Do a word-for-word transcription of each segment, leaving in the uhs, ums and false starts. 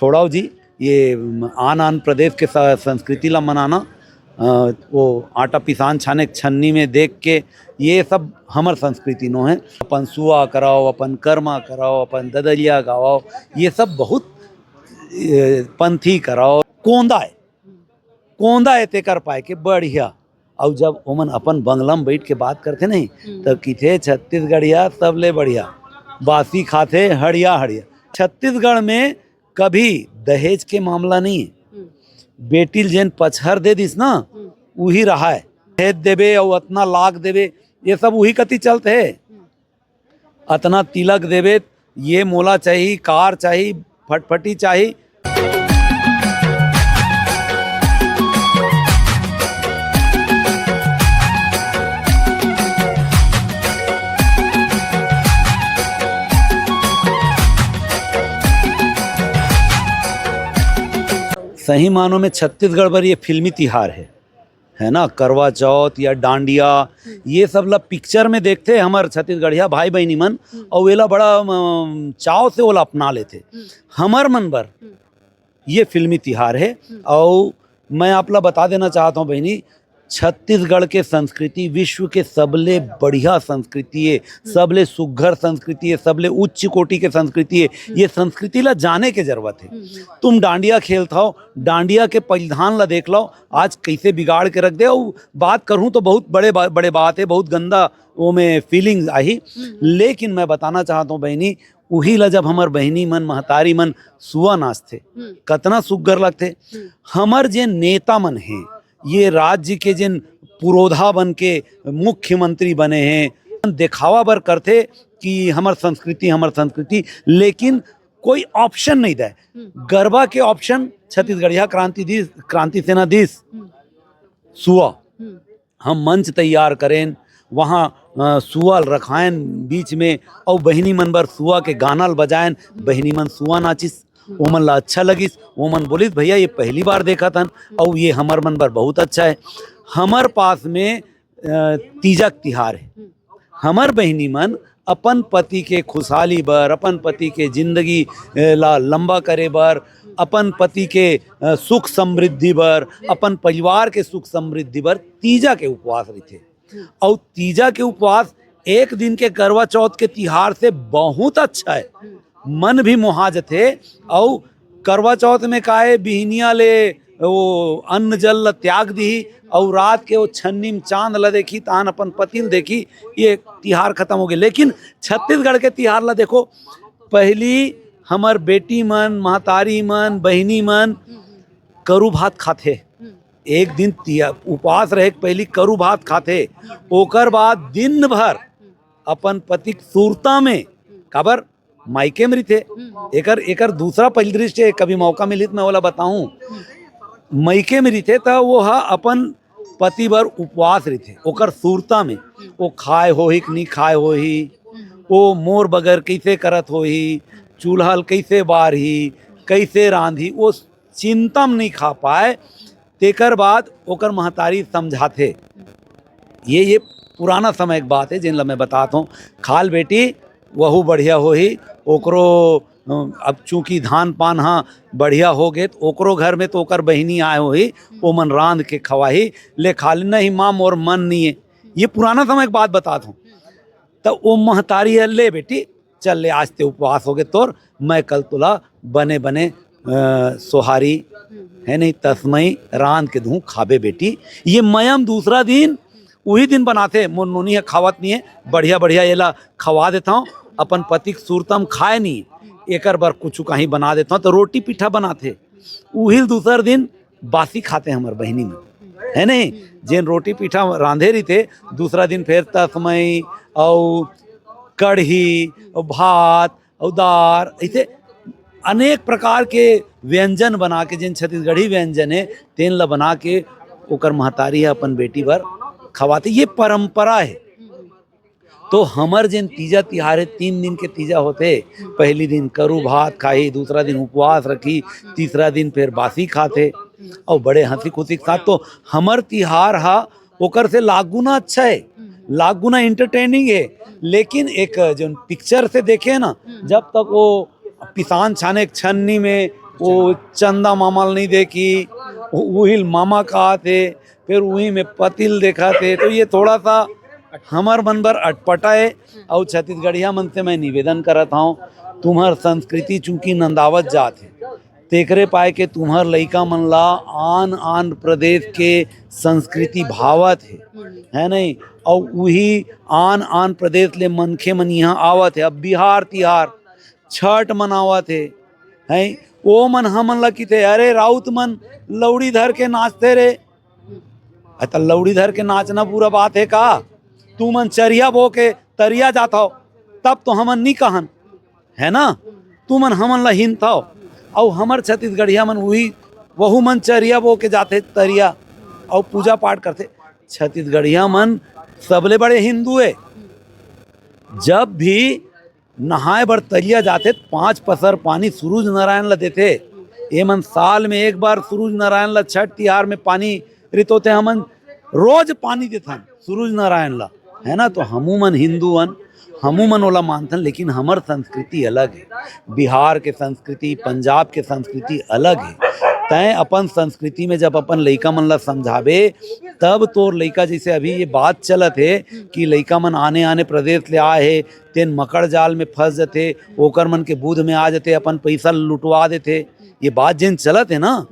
छोड़ाओ जी, ये आन आन प्रदेश के स-, संस्कृति ला मनाना, अ, वो आटा पिसान छाने के छन्नी में देख के, ये सब हमर संस्कृति नो है। अपन सुआ कराओ, अपन कर्मा कराओ, अपन ददरिया गावाओ, ये सब बहुत, ए, पंथी कराओ। कोंदा है, कोंदा है तेकर पाए के बढ़िया। अउ जब ओमन अपन बंगला में बैठ के बात करथे नहीं, हम्म। तब किथे छत्तीसगढ़िया सबले बढ़िया, बासी खाथे हड़िया हड़िया। छत्तीसगढ़ में कभी दहेज के मामला नहीं है। हम्म। बेटी ल जेन पचहर दे दिस ना, हम्म। उही रहाय। दहेज देबे अउ अतना लाख देबे, ये सब उही कति चलत हे। हम्म। अतना तिलक देबे, ये मोला चाही, कार चाही, फटफटी चाही। सही मानों में छत्तीसगढ़ बर ये फिल्मी तिहार है, है ना? करवा चौथ या डांडिया, हम्म। ये सब ला पिक्चर में देखथे हमर छत्तीसगढ़िया भाई बहिनी मन, हम्म। अउ एला बड़ा, अम, चाव से ओला अपना लेथे। हम्म। हमर मन बर हम्म। ये फिल्मी तिहार है। हम्म। अउ मैं आप ला बता देना चाहत हूँ बहिनी, छत्तीसगढ़ के संस्कृति विश्व के सबले बढ़िया संस्कृति है, हम्म। सबले सुघर संस्कृति है, सबले उच्च कोटि के संस्कृति है। हम्म। ये संस्कृति ला जाने के जरूरत है। हम्म, हम्म। तुम डांडिया खेलत हो, डांडिया के परिधान ला देख लो, आज कैसे बिगाड़ के रख दे। अउ बात करूँ तो बहुत बड़े बा-, बड़े बात है, बहुत गंदा वो में फीलिंग्स आही। हम्म। लेकिन मैं बताना चाहत हूँ बहिनी, उही ला जब हमर बहिनी मन, महतारी मन सुआ नाचथे, हम्म। कतना सुग्घर लगथे। हम्म। हमर जे नेता मन हे, ये राज्य के जेन पुरोधा बन के मुख्यमंत्री बने हे, देखावा बर करथे कि हमर संस्कृति, हमर संस्कृति, लेकिन कोई ऑप्शन नहीं दे। हम्म। गरबा के ऑप्शन छत्तीसगढ़िया क्रांति दिस, क्रांति सेना दिस, हम्म। सुआ। हम्म। हम मंच तैयार करेन, वहाँ, अ, सुआ ल रखायन बीच में, अउ बहिनी मन बर सुआ के गाना ल बजायन, हम्म। बहिनी मन सुआ नाचिस, हम्म। ओमन ला अच्छा लगिस, ओमन बोलिस, "भैया, ये पहली बार देखत हन, हम्म। अउ ये हमर मन बर बहुत अच्छा है।" हमर पास में, अ, तीजा के तिहार है। हम्म। हमर बहिनी मन अपन पति के खुशहाली बर, अपन पति के जिंदगी, ए, ला लंबा करे बर, अपन पति के, अ, सुख समृद्धि बर, अपन परिवार के सुख समृद्धि बर तीजा के उपवास रहिथे। अउ तीजा के उपवास एक दिन के करवा चौथ के तिहार से बहुत अच्छा है, मन भी मोहा जथे। अउ करवा चौथ में का ए, बिहनिया ले वो अन्न जल ल त्याग दिही, अउ रात के वो छन्नी में चांद ल देखी, तान अपन पति ल देखी, ये तिहार खत्म हो गए। लेकिन छत्तीसगढ़ के तिहार ल देखो, पहली हमर बेटी मन, महतारी मन, बहिनी मन करू भात खाथे। हम्म। एक दिन तिया-, उपवास रहे के पहली करू भात खाथे, ओकर बाद दिन भर अपन पति के सुरता में, काबर मायके में रहिथे। हम्म। एकर, एकर दूसरा परिदृश्य, कभी मौका मिलही त मैं ओला बताहूँ। हम्म। मायके में रहिथे त वो ह अपन पति बर उपवास रहिथे, ओकर सुरता में। हम्म। वो खाए होही कि नहीं खाए होही, हम्म। वो मोर बगैर कैसे करत होही, चूल्हा ल कैसे बारही, कैसे रांधही, वो चिंता में नहीं खा पाए। तेकर बाद ओकर महतारी समझाथे। ये, ये पुराना समय के बात है, जेन ल मैं बतात हूँ, "खा ल बेटी, वहू बढ़िया होही, ओकरो, अ, अब चूंकि धान पान ह बढ़िया हो गे, त ओकरो घर में तो ओकर बहिनी आए होही, ओमन रांध के खवाही, ले खा ले।" "नहीं माँ, मोर मन नहीं है।" ये पुराना समय के बात बतात हूँ। त ओ महतारी ह, "ले बेटी, चल ले, आज ते उपवास हो गे तोर, मैं कल तोला बने बने, अ, सोहारी, है नहीं, तसमई रांध के दूँ, खाबे बेटी।" ये मयम दूसरा दिन, उही दिन बनाथे, मोर नोनी ह खावत नहीं है, बढ़िया बढ़िया एला खवा देथव, अपन पति के सुरता म खाए नहीं, एकर बर कुछु कहीं बना देथव, त रोटी पीठा बनाथे। उही ल दूसर दिन बासी खाथे हमर बहिनी मन, है नहीं? जेन रोटी पीठा रांधे रहिथे, दूसरा दिन फेर तसमई अउ कढ़ी अउ भात अउ दार, ऐसे अनेक प्रकार के व्यंजन बना के, जेन छत्तीसगढ़ी व्यंजन है, तेन ला बना के ओकर महतारी ह अपन बेटी बर खवाथे। ये परंपरा है। तो हमर जेन तीजा तिहार हे, तीन दिन के तीजा होथे। पहली दिन करू भात खाही, दूसरा दिन उपवास रखी, तीसरा दिन फेर बासी खाथे अउ बड़े हंसी खुशी के साथ। तो हमर तिहार हा ओकर से लाख गुना अच्छा है, लाख गुना एंटरटेनिंग है। लेकिन एक जोन पिक्चर से देखे ना, जब तक वो पिसान छाने के छन्नी में वो चंदा मामा ल नहीं देखी, वो उहिल मामा कहा थे, फिर उही में पतिल देखा थे। तो ये थोड़ा सा हमर मन बर अटपटा है। और छत्तीसगढ़िया मन से मैं निवेदन करत हूँ, तुम्हर संस्कृति चूंकि नंदावत जात है, तेकरे पाए के तुम्हर लइका मन ला आन आन प्रदेश के संस्कृति भावत है, है नहीं? और उही आन आन प्रदेश ले मनखे मन यहाँ आवत है। अब बिहार तिहार, छठ मनावत है, हैं? वो मन हमन ला किथे, "अरे राउत मन लौड़ी धर के नाचते रे।" अ, त लौड़ी धर के नाचना बुरा बात है का? तू मन चरिया बो के तरिया जात हव, तब तो हमन नी कहन, है ना? तू मन हमन ला हिनथव। अउ हमर छत्तीसगढ़िया मन उही, वहू मन चरिया बो के जाथे तरिया अउ पूजा पाठ करथे। छत्तीसगढ़िया मन सबले बड़े हिंदू है। जब भी नहाए बर तरिया जाथे, त पांच पसर पानी सूरज नारायण ला देथे। ए मन साल में एक बार सूरज नारायण ला छठ तिहार में पानी रितोथे, हमन रोज पानी देथन सूरज नारायण ला, है ना? तो हमू मन हिंदू हन, हमू मन ओला मानथन, लेकिन हमर संस्कृति अलग है। बिहार के संस्कृति, पंजाब के संस्कृति अलग है। तैं अपन संस्कृति में जब अपन लइका मन ला समझाबे, तब तोर लइका, जैसे अभी ये बात चलत है कि लइका मन आने आने प्रदेश ले आए हे, तेन मकड़ जाल में फंस जथे, ओकर मन के बुध में आ जथे, अपन पैसा लुटवा देथे। ये बात जेन चलत है ना,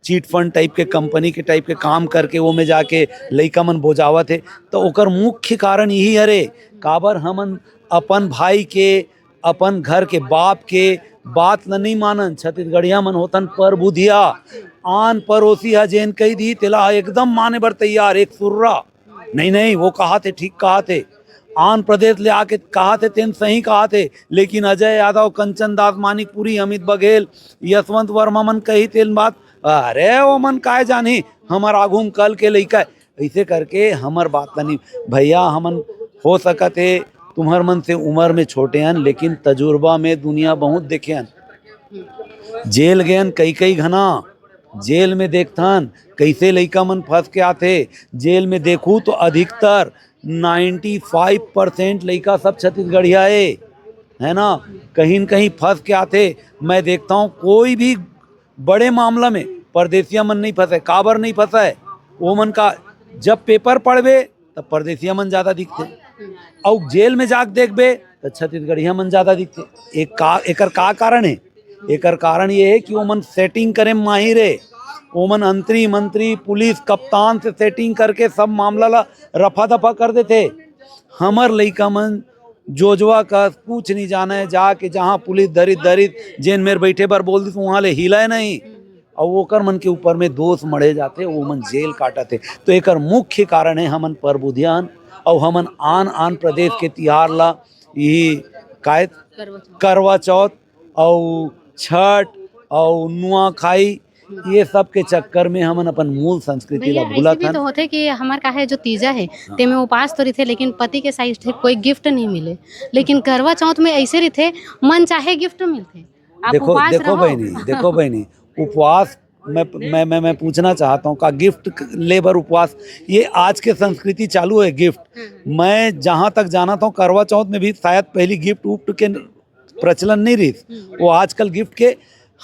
चिट फंड टाइप के, कंपनी के टाइप के काम करके वो में जाके लइका मन बोजावत है, तो ओकर मुख्य कारण यही हरे, काबर हमन अपन भाई के, अपन घर के बाप के बात ल नहीं मानन। छत्तीसगढ़िया मन होतन परबुधिया, आन पड़ोसी ह जेन कही दी, तेला एकदम माने बर तैयार, एक सुर्रा। नहीं, नहीं, वो कहा थे, ठीक कहा थे, आन प्रदेश ले आके कहा थे, तेन सही कहा थे। लेकिन अजय यादव, कंचन दास मानिकपुरी, अमित बघेल, यशवंत वर्मा मन कही तेन बात, अरे वो मन काय जानी, हमर आगू में कल के लइका है। ऐसे करके हमर बात ला नहीं, भैया, हमन हो सकत है तुम्हर मन से उम्र में छोटे हन, लेकिन तजुर्बा में दुनिया बहुत देखे हन। जेल गयन कई कई घना, जेल में देखथन कैसे लइका मन फंस के आथे। जेल में देखू तो अधिकतर नाइन्टी फाइव परसेंट लइका सब छत्तीसगढ़िया है, है ना? कहीं न कहीं फंस के आथे। मैं देखता हूँ कोई भी बड़े मामला में परदेसिया मन नहीं फंसे। काबर नहीं फंसे? वो मन का जब पेपर पढ़बे तब परदेसिया मन ज्यादा दिखथे, अउ जेल में जाके देखबे त छत्तीसगढ़िया मन ज्यादा दिखथे। एक का, एकर का कारण है? एकर कारण ये है कि ओमन सेटिंग करे में माहिर है। ओमन अंतरी मंतरी, पुलिस, कप्तान से सेटिंग करके सब मामला ला रफा दफा कर देथे। हमर लइका मन जोजवा कस कुछ नहीं जाने, जाके जहाँ पुलिस धरित धरित जेन मेर बैठे बर बोल दिस, वहाँ ले हिलय नहीं। अउ ओकर मन के ऊपर में दोष मढ़े जाथे, वो मन जेल काटत हे। तो एकर मुख्य कारण है हमन परबुधिया हन, अउ हमन आन आन प्रदेश के तिहार ला, यही काय, करवा चौथ। करवा चौथ अउ छठ अउ नुआखाई, ये सब के चक्कर में हमन अपन मूल संस्कृति ला भैया, ऐसे भूलत भी हन। तो होथे कि हमर का है जो तीजा है, हाँ। तेमे उपास तो रहिथे, लेकिन पति के साइड से कोई गिफ्ट नहीं मिले। लेकिन करवा चौथ में ऐसे रहिथे, मन चाहे गिफ्ट मिलथे। आप देखो, उपास देखो रहो। बहनी, देखो बहनी, उपवास, मैं, मैं, मैं, मैं पूछना चाहता हूँ, का गिफ्ट ले बर उपवास? ये आज के संस्कृति चालू है, गिफ्ट। हम्म। मैं जहाँ तक जानत हूँ, करवा चौथ में भी शायद पहली गिफ्ट उफ्ट के प्रचलन नहीं रहिस। हम्म। वो आजकल गिफ्ट के,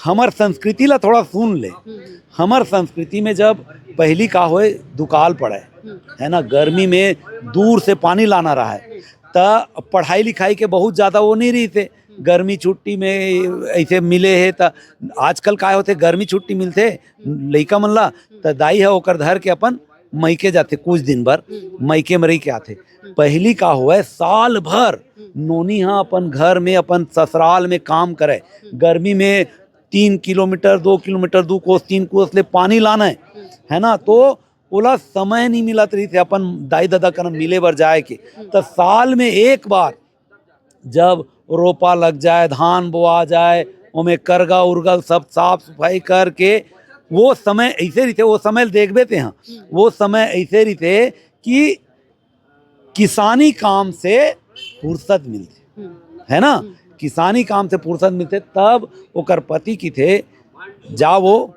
हमर संस्कृति ला थोड़ा सुन ले। हम्म। हमर संस्कृति में जब पहली का होए, दुकाल पड़े, हम्म। है ना, गर्मी में दूर से पानी लाना रहा है, त पढ़ाई लिखाई के बहुत ज्यादा वो नहीं रहिस हे। गर्मी छुट्टी में ऐसे मिले हे, त आजकल काय होथे, गर्मी छुट्टी मिलथे लइका मन ला, त दाई ह ओकर धर के अपन मइके जाथे कुछ दिन बर, हम्म। मइके में रह के आथे। हम्म। पहली का होवय, साल भर हम्म। नोनी ह अपन घर में, अपन ससुराल में काम करे, हम्म। गर्मी में तीन किलोमीटर, दो किलोमीटर, दू कोस, तीन कोस ले पानी लाना है, हम्म। है ना, तो ओला समय नहीं मिलत रहिस हे अपन दाई ददा करा मिले बर जाए के। हम्म। त साल में एक बार जब रोपा लग जाए, धान बोआ जाए, ओमे करगा उरगल सब साफ सफाई करके, वो समय ऐसे रहिथे, वो समय देखबे ते हाँ, हम्म। वो समय ऐसे रहिथे कि किसानी काम से फुर्सत मिलथे, हम्म। है ना? हम्म। किसानी काम से फुर्सत मिलथे, तब ओकर पति किथे, "जा वो,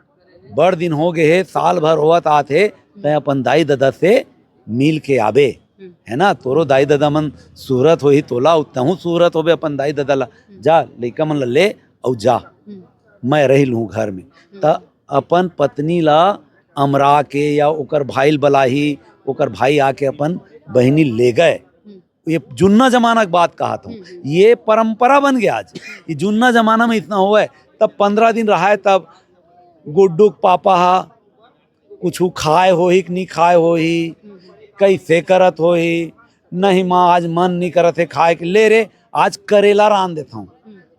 बड़ दिन हो गए हे, साल भर होवत आत हे, तैं अपन दाई ददा से मिल के आबे, हम्म। है ना? तोरो दाई ददा मन सुहरत होही तोला, अउ तहूँ सुहरत होबे अपन दाई ददा ला। हम्म। जा, लइका मन ला ले अउ जा।" हम्म। मैं रहि लूँ घर में। त अपन पत्नी ला अमरा के या ओकर भाई ल बलाही, ओकर भाई आके अपन बहिनी ले गए। ये जुन्ना जमाना के बात कहत हूँ। ये परंपरा बन गया आज। ये जुन्ना जमाना में इतना होवय, तब पंद्रह दिन रहाय, तब गुड्डू के पापा हा कुछु खाए होही कि नहीं खाए होही, कैसे करत होही, नहीं माँ, आज मन नहीं करत हे खाए के, ले रे, आज करेला रांध देत हूँ,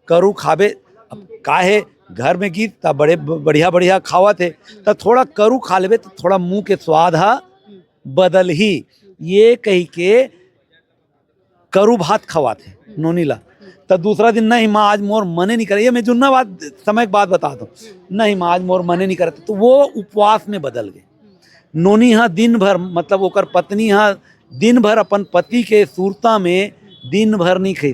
करू खाबे। अब काहे, घर में गीत त बड़े ब-, बढ़िया बढ़िया खावत हे, त थोड़ा करू खा लेबे त थोड़ा मुंह के स्वाद हा बदलही, ये कही के करू भात खवाथे नोनी ला। त दूसरा दिन, नहीं माँ, आज मोर मने नहीं करे, ये मैं जुन्ना बात, समय के बात बतात हूँ, नहीं माँ, आज मोर मने नहीं करत, तो वो उपवास में बदल गए। नोनी हा दिन भर, मतलब ओकर पत्नी हा दिन भर अपन पति के सुरता में दिन भर नहीं खाई,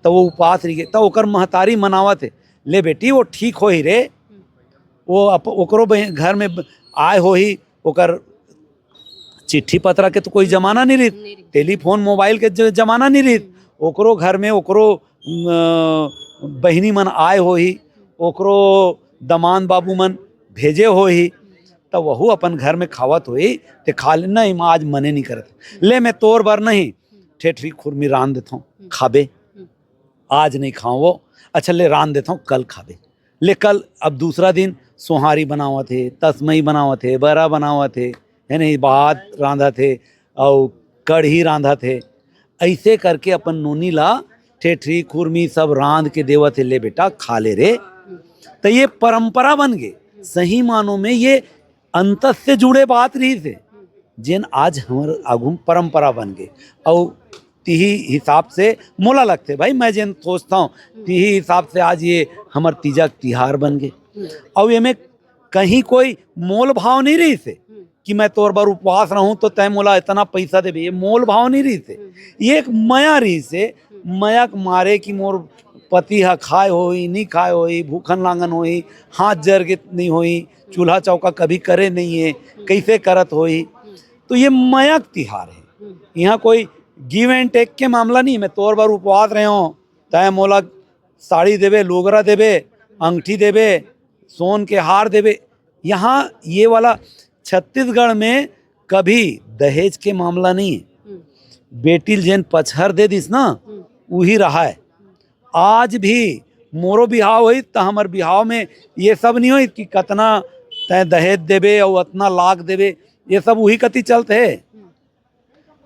त वो उपास रहि गए। त ओकर महतारी मनावत हे, ले बेटी, वो ठीक होही रे, वो अप-, ओकरो बह-, घर में ब-, आए होही, ओकर चिट्ठी पत्रा के तो कोई जमाना नहीं रहिस, नहीं रहिस। टेलीफोन मोबाइल के ज-, जमाना नहीं रहिस। ओकरो घर में ओकरो, अ, बहिनी मन आए होही, ओकरो दमांद बाबू मन भेजे होही, त वहू अपन घर में खावत होही, ते खा ले, नहीं माँ, आज मने नहीं करत, ले मैं तोर बर नहीं ठेठरी खुरमी रांध देथौं, खाबे, आज नहीं खाओ वो, अच्छा ले रांध देथौं, कल खाबे। ले कल, अब दूसरा दिन सोहारी बनावत हे, तसमई बनावत हे, बरा बनावत हे, है नहीं, भात रांधत हे, अउ कढ़ी रांधत हे। ऐसे करके अपन नोनी ला ठेठरी खुरमी सब रांध के देवत हे, ले बेटा खा ले रे। त ये परंपरा बन गे। सही मानो में ये अंतस से जुड़े बात रहिस हे, जेन आज हमर आगू म परंपरा बन गे। अउ तिही हिसाब से मोला लगथे भाई, मैं जेन सोचथौं, तिही हिसाब से आज ये हमर तीजा के तिहार बन गे। अउ एमे कहीं कोई मोल भाव नहीं रहिस हे कि मैं तोर बर उपवास रहूं तो तैं मोला इतना पैसा देबे, ये मोल भाव नहीं रहिस हे। ये एक मया रहिस हे, मया के मारे कि मोर पति ह खाए होही, नहीं खाए होही, भूखन लांगन होही, हाथ जर के नहीं होही, चूल्हा चौका कभी करे नहीं है, कैसे करत होही। तो ये मया के तिहार है, यहाँ कोई give and take के मामला नहीं है। मैं तोर बर उपवास रहे हूँ, तैं मोला साड़ी देबे, लुगरा देबे, अंगठी देबे, सोन के हार देबे। यहाँ ये वाला छत्तीसगढ़ में कभी दहेज के मामला नहीं है। बेटी ल जेन पचहर दे दिस ना, उही रहाय। आज भी मोरो बिहाव होई त हमर बिहाव में ये सब नहीं होई कि कतना तैं दहेज देबे अउ अतना लाख देबे, ये सब उही कति चलत हे।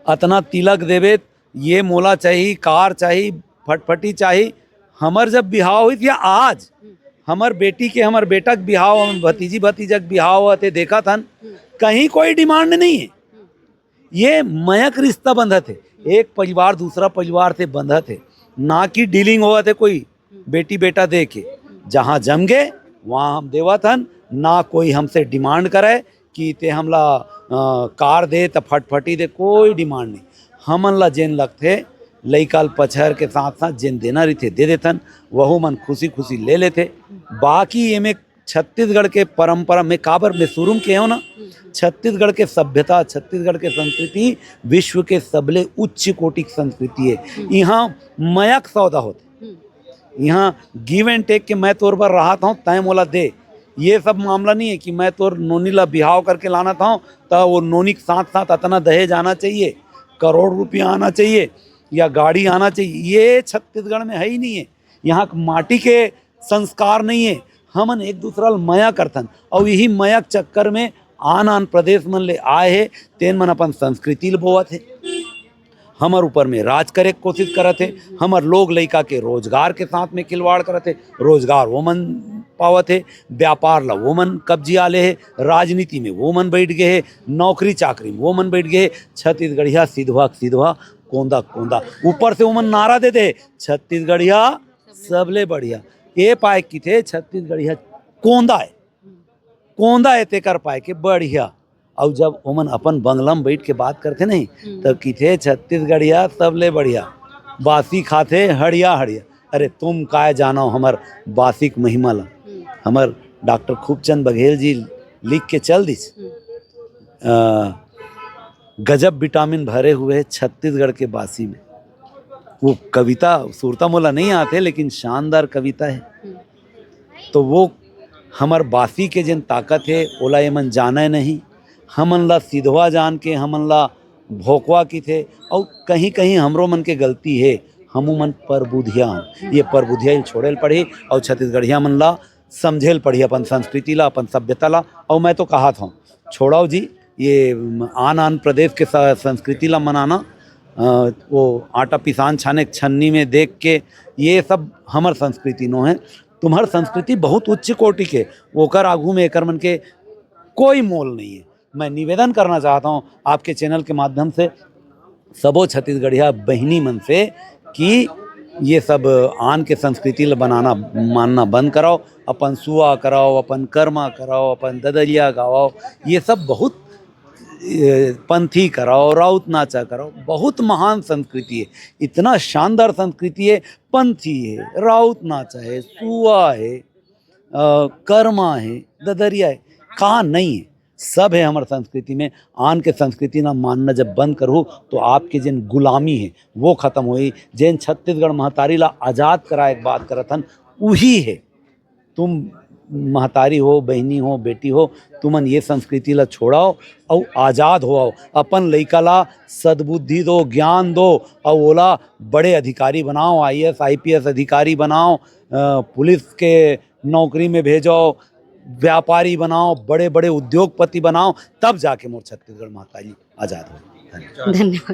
अतना तिलक देबे, ये मोला चाही, कार चाही, फटफटी चाही। हमर जब बिहाव होई या आज हमर बेटी के, हमर बेटा के बिहाव, हमर भतीजी भतीजा के बिहाव होथे, देखत हन, कहीं कोई demand नहीं है। ये मया के रिश्ता बंधत हे, एक परिवार दूसरा परिवार से बंधत हे, ना कि dealing होवत हे कोई बेटी बेटा दे के। जहाँ जम गे, वहाँ हम देवत हन, ना कोई हमसे demand करे कि ते हमला, अ, कार दे त फटफटी दे, कोई demand नहीं। हमन ला जेन लगथे, लइका ल पचहर के साथ साथ जेन देना रहिथे दे देथन, वहू मन खुशी खुशी ले लेथे। बाकी एमे छत्तीसगढ़ के परंपरा में काबर में शुरू में कहे हो ना, छत्तीसगढ़ के सभ्यता, छत्तीसगढ़ के संस्कृति विश्व के सबले उच्च कोटि के संस्कृति है। यहाँ मया के सौदा होथे, यहाँ give and take के, मैं तोर बर रहत हौं, तैं मोला दे। ये सब मामला नहीं है कि मैं तोर नोनी ला बिहाव करके लानत हौं, त वो नोनी के साथ साथ अतना दहेज आना चाहिए, करोड़ रुपया आना चाहिए या गाड़ी आना चाहिए। ये छत्तीसगढ़ में है ही नहीं है। यहाँ के माटी के संस्कार नहीं है। हमन एक दूसरा ल मया करथन, अउ यही मया के चक्कर में आन आन प्रदेश मन ले आए हे, तेन मन अपन संस्कृति ल बोवत हे, हमर ऊपर में राज करे के कोशिश करत हे, हमर लोग लइका के रोजगार के साथ में खिलवाड़ करत हे, रोजगार वो मन पावत हे, व्यापार ला वो मन कब्जिया ले हे, राजनीति में वो मन बैठ गए हे, नौकरी चाकरी में वो मन बैठ गए हे। छत्तीसगढ़िया सिधवा के सिधवा, कोंदा के कोंदा, ऊपर से वो मन नारा दे दे, छत्तीसगढ़िया सबले बढ़िया। ये पाए किथे छत्तीसगढ़िया कोंदा है, कोंदा है तेकर पाए के बढ़िया। अउ जब ओमन अपन बंगला में बैठ के बात करथे नहीं, हम्म। तब किथे छत्तीसगढ़िया सबले बढ़िया, बासी खाथे हड़िया हड़िया। अरे तुम काय जानो हमर बासी के महिमा ला। हम्म। हमर डॉक्टर खूबचंद बघेल जी लिख के चल दिस। हम्म। अ, गजब विटामिन भरे हुए है छत्तीसगढ़ के बासी में। वो कविता सुरता मोला नहीं आते, लेकिन शानदार कविता है। हम्म। तो वो हमर बासी के जेन ताकत हे, ओला एमन जानय नहीं। हमन ला सिधवा जान के हमन ला भोकवा किथे, अउ कहीं-कहीं हमरो मन के गलती हे, हमू मन परबुधिया हन। ये परबुधिया ल छोड़े ल पड़ही, अउ छत्तीसगढ़िया मन ला समझे ल पड़ही अपन संस्कृति ला, अपन सभ्यता ला। अउ मैं तो कहत हौं, छोड़व जी, ये आन-आन प्रदेश के स-, संस्कृति ला मनाना, अ, वो आटा पिसान छाने के छन्नी में देख के, ये सब हमर संस्कृति नो हे। तुम्हर संस्कृति बहुत उच्च कोटि के, ओकर आगू में एकर मन के कोई मोल नहीं है। मैं निवेदन करना चाहता हूँ आपके चैनल के माध्यम से सबो छत्तीसगढ़िया बहिनी मन से कि ये सब आन के संस्कृति ल बनाना, मानना बंद कराओ, अपन सुआ कराओ, अपन कर्मा कराओ, अपन ददरिया गाओ, ये सब बहुत, ए, पंथी कराओ, राउत नाचा कराओ, बहुत महान संस्कृति है, इतना शानदार संस्कृति है। पंथी है, राउत नाचा है, सुआ है, अ, कर्मा है, ददरिया है, कहाँ नहीं है? सब है हमर संस्कृति में। आन के संस्कृति ना मानना जब बंद करहू, तो आपके जेन गुलामी है, वो खत्म होई। जेन छत्तीसगढ़ महतारी ला आजाद कराए के बात करत हन, उही है। तुम महतारी हो, बहिनी हो, बेटी हो, तुमन ये संस्कृति ला छोड़ाओ अउ आजाद होआओ। अपन लइका ला सद्बुद्धि दो, ज्ञान दो, अउ ओला बड़े अधिकारी बनाओ, आईएएस, आईपीएस अधिकारी बनाओ, अ, पुलिस के नौकरी में भेजो, व्यापारी बनाओ, बड़े-बड़े उद्योगपति बनाओ, तब जाके मोर छत्तीसगढ़ महतारी आजाद हो। धन्यवाद। धन्यवाद।